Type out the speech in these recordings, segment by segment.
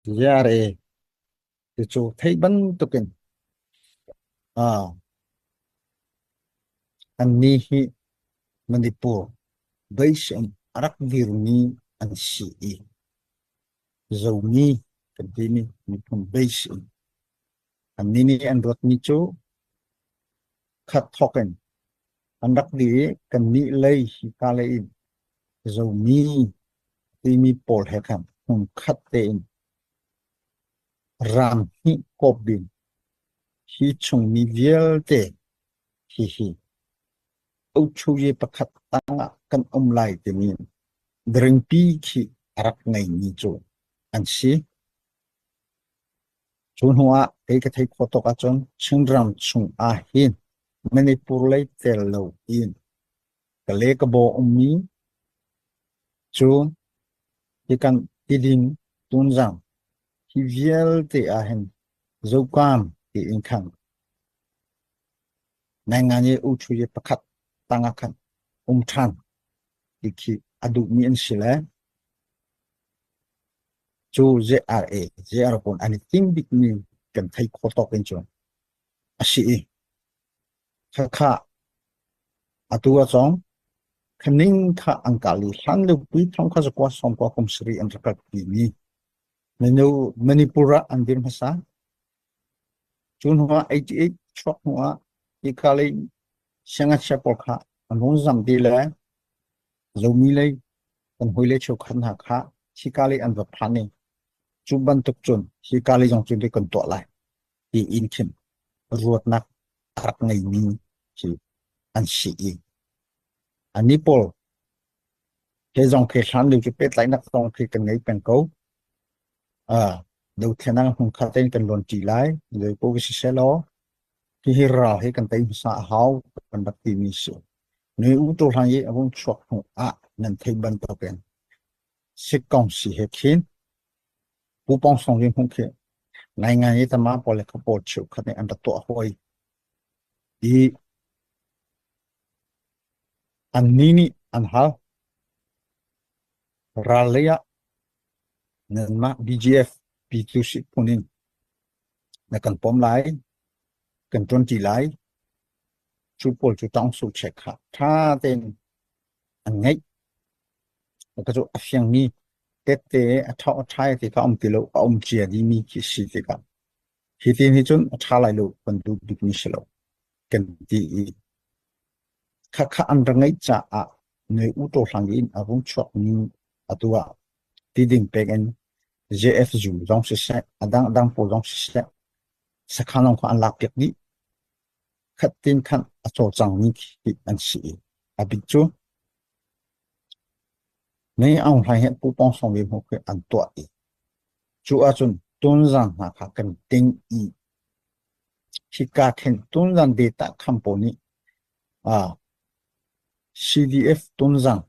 JRA ti cu theih bantukin ah annih hi Manipur base in a rak dirmi an si i Zomi kan timi miphun base in annih nih an ruatmi cu khat thawk in an rak dir i kannih lei hika lei in Zomi timi pawl he khan hmunkhat tein rang hnih kawp ding hi chungmi vialte hihi Ochuye pakhat tangah kan um lai timi dringpi khi a rak ngeimi cu an si. Cu hnu ah kei ka theih khawh tawk ahcun Chinram chung ah hin Manipur lei tel lo in Kale ka baw ummi cu hi kan Tidim Tunzang hi vialte ah hin Zokam tiin khan Naingan i Uṭhu i pakhat tangah khan um ṭhan ti khi a duhmi an si le cu JRA JR pawl an i tim bikmi kan thei khawh tawk in cun a si i Khakha atu a cawng. Khaning kha an kal i hlan liopi thong kha zakua sawmkua kum sarih an rak kalpimi minu Manipur ah an dir hmasa. Cu hnu ah 88 chuak hnu ah hika lei siangngakchia pawl kha an hung zam dih le Zomi lei kan hawile cheukhat hna kha hika lei an va phan i cu bantuk cun hika lei zong cu kan tuah lai. Tiin khin ruatnak a rak ngeimi khi an si i annih pawl he zong khi hlan lio cu pehtlaihnak zong khi kan ngei peng ko. Uh, dothlennak hmunkhat tein kan luanṭi lai. Zei paoh siseh law hihi ral hi kan tei hmasa a hau kan rak timi si. Nui u tu hlan i a vung chuak hnu ah nan theih bantukin sikkong si he khin Pu Pawng Song hi hmuh khi ngaingai i tama pawl le khapawl cheukhat nih an rak tuah hawi i annih nih an hal. Ral lei ah nanmah BGF P2C phun in na kan pom lai, kan ṭuanṭi lai. Cu pawl cu taungsu check kha ṭha tein an ngeih. Ka cu a fiangmi tette a ṭha a ṭha ti kha a um ti lo, a um cia dihmi khi a si tikah hi tin hi cun a ṭha lai lo kan duh bikmi si lo kan ti i khakha an ra ngeih caah noi u taw hlang in a vung chuakmi atu ah tiding pek in JFU zong siseh a dang dang pawl zong siseh sakhan zong kha an lak piak dih khat tin khan a cawlcangmi khi an si i a bik cu Mei Aung Hlaing hi Pu Pawng Sawng Ve khi an tuah i cu ahcun Tunzang hna kha kan ting i hika khin Tunzang data kham pawl nih ah CDF Tunzang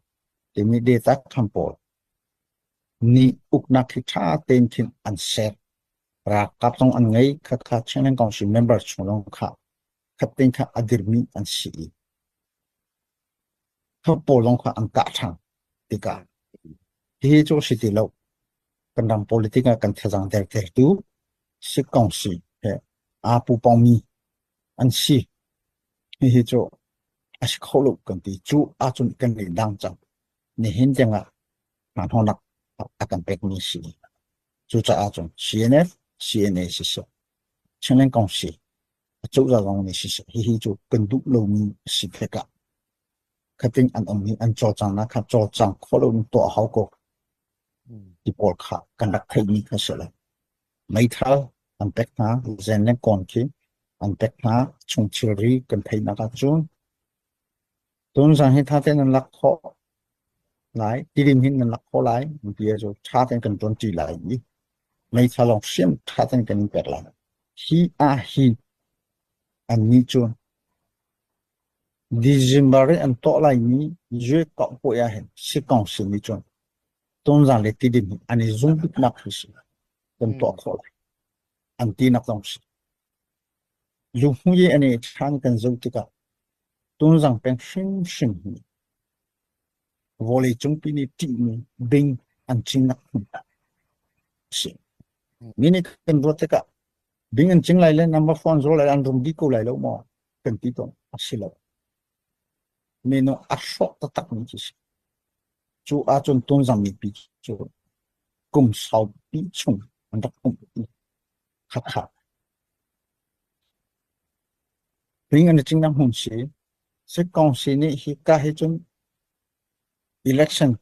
timi data kham pawl nih uknak hi ṭha tein khin an ser. Ralkap zong an ngei khakha Chinland Council member chung zong kha khat tein kha a dirmi an si i Pawl zong kha an kah ṭhan tikah hihi cu a si ti lo. Kan ram politic ah kan thazaang dertertu sikkongsi he aa pupawngmi an si. Hihi cu a si kho lo kan ti. Cu ahcun kan i dang cang. Nihin tiangah hnahnawhnak a kan pekmi si. Cucaah cun CNF, CNA siseh, Chinland Council acozah zong nih siseh hihi cu kan duh lomi a si tikah khating an um i an cawlcanghnak kha cawlcang khawh loin tuah hau ko ti pawl kha kan rak theihmi kha si lo. Meithal an pek hna, zen le kawn khi an pek hna, chung thilri kan theihnak ahcun tunzan hi tha tein nan lak khawh lai, tidim hin nan lak khawh lai, an ti cu tha tein kan ṭuanṭi lai i meithal lawng hriam tha tein kan in pek lai. Hi ah hi annih cu December i an tuah laimi Zuekauhpuai ah hin Sikong sin nih cun Tonzang le Tidim hi an i zum biknak hi si kan tuah khawh lai an tinak zong si. Luhmui i an i ṭhan kan zoh tikah Tonzang peng hrimhrim hi vawleicungpi nih ṭihmi bing an cinnak hmun a si. Mi nih kan ruat tikah bing an cing lai le number phone zol lai an rum dih ko lai lo maw kan ti tawn. A si lo. Minung a hrawk taktak mi khi si. Cu ahcun Tonzang mipi cu kum saupi chung an rak um i khakha. Bing an i cingnak hmun si. Sikkong si nih hika hi cun election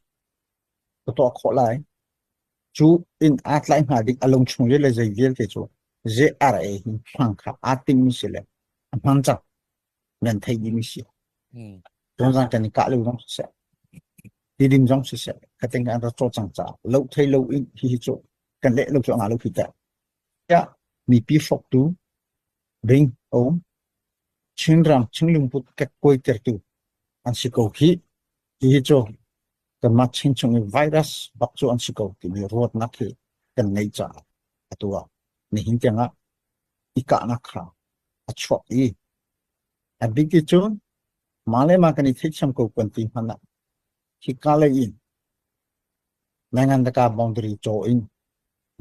ka tuah khawh lai. Cu in aa tlai hnga ding a lungchung le zei vialte cu JRA hi hmang kha aa timmi si le a hman cang. Nan theih dihmi si. Tonzang kan i kah lo zong siseh, tidim zong siseh, khating an rak cawlcang caah lo thei lo in hihi cu kan leh lo cu a ngah lo khi teh. Tiah mipi hrawktu ring a um. Chinram Chinglungput kekkuai tertu an si ko khi. Hihi cu kanmah Chin chung i virus bak cu an si ko timi ruatnak hi kan ngeih caah atu ah nihin tiangah i kahnak kha a chuak i a bik i cun mah le mah kan i theihthiam ko kan ti hmanh ah hika lei in Nangandaka boundary caw in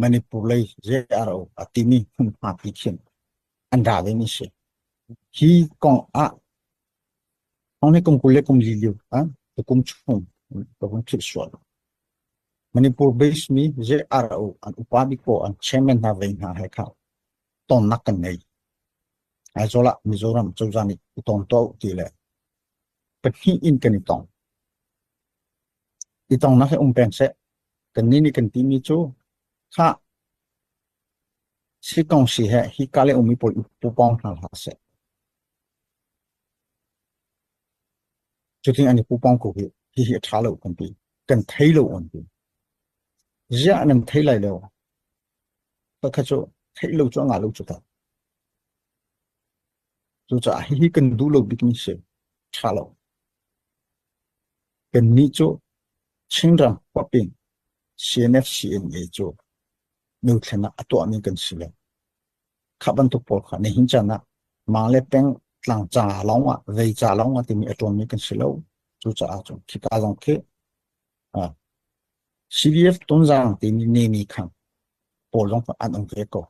Manipur lei JRO a timi hmunhma pi khin an ra ve mi si. Hi kong ah Hong kum 20 le kum li lio ah kum chung ka vun philh sual. Manipur base mi JRO an upa bik pawl an chairman hna vei hna he kha tonnak kan ngei. Aizawl ah Mizoram cozah nih i tong tuah u ti le pahnih in kan i tong. I tongnak hi um peng seh. Kannih nih kan timi cu khah sikong si he hika le ummi pawl i pupawng hna hlah seh. Cutin an i pupawng ko hi hihi a ṭha lo kan ti. Kan thei lo an ti. Ziah nan thei lai lo. Pakhat cu theih lo cu a ngah lo cu ta. Cucaah hihi kan duh lo bikmi si. Ṭha lo. Kannih cu Chinram huap in CNF CNA cu dothlennak a tuahmi kan si lo. Kha bantuk pawl kha nihin caan ah mah le peng tlang ca lawng ah vei ca lawng ah timi a ṭuanmi kan si lo. Cucaah cun khika zong khi CDF Tonzang timi nemi khan pawl zong an um ve ko.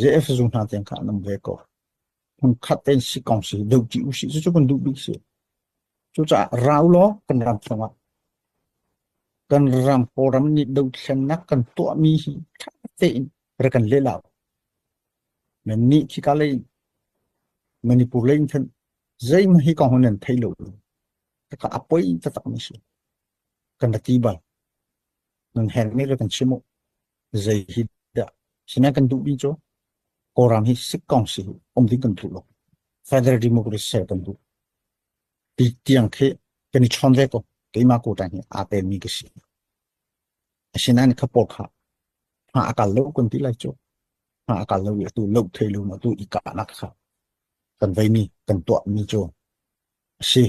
JF zu hna tiang kha an um ve ko. Hmunkhat tein si kong si doh ti usih cucu kan duh bik si. Cucaah rau law kan ram chungah kan ram Kawlram nih dothlennak kan tuahmi hi ṭha tein rak kan leh lau. Nannih khika lei Manipur lei in khan zeihmanh hi kong hi nan thei lo. Kaka a poi taktak mi si. Kan ra ti bal. Nan herhmi le kan chim u. Zei hi dah. Sinain kan duhmi cu Kawlram hi sikkong si um ding kan duh lo. Federal Democracy ser kan duh. Ti tiang khi kan i chawn ve ko. Keimah ko hi aa pemmi ka si. Asinain kha pawl kha hma a kal lo kan ti lai cu. Hma a kal lo i atu lo thei lo atu i kahnak kha kan veimi kan tuahmi cu a si.